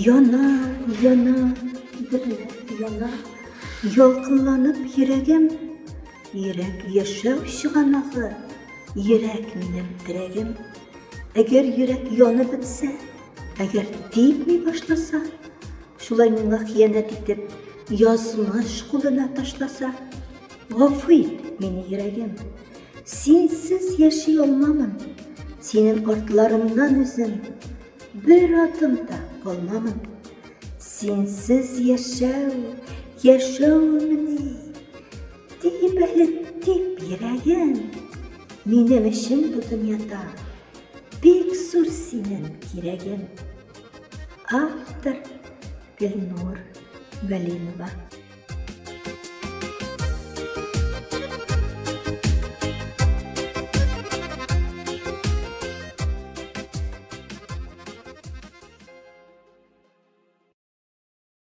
Яна, яна, дөрләп яна, ялкынланып йөрәгем. Йөрәк яшәү чыганагы, йөрәк минем терәгем. Әгәр йөрәк янып бетсә, әгәр типми башласа, шулай миңа хыянәт итеп, язмыш кулына ташласа, гафу ит мине, йөрәгем. Синсез яши алмамын, синең артларыңнан үзем бер адым да калмамын. Синсез яшәү, яшәүмени? Дип әле дип йөрәгем, минем өчен бу дөньяда бик зур синең кирәгең. Автор Гөлнур Галимова.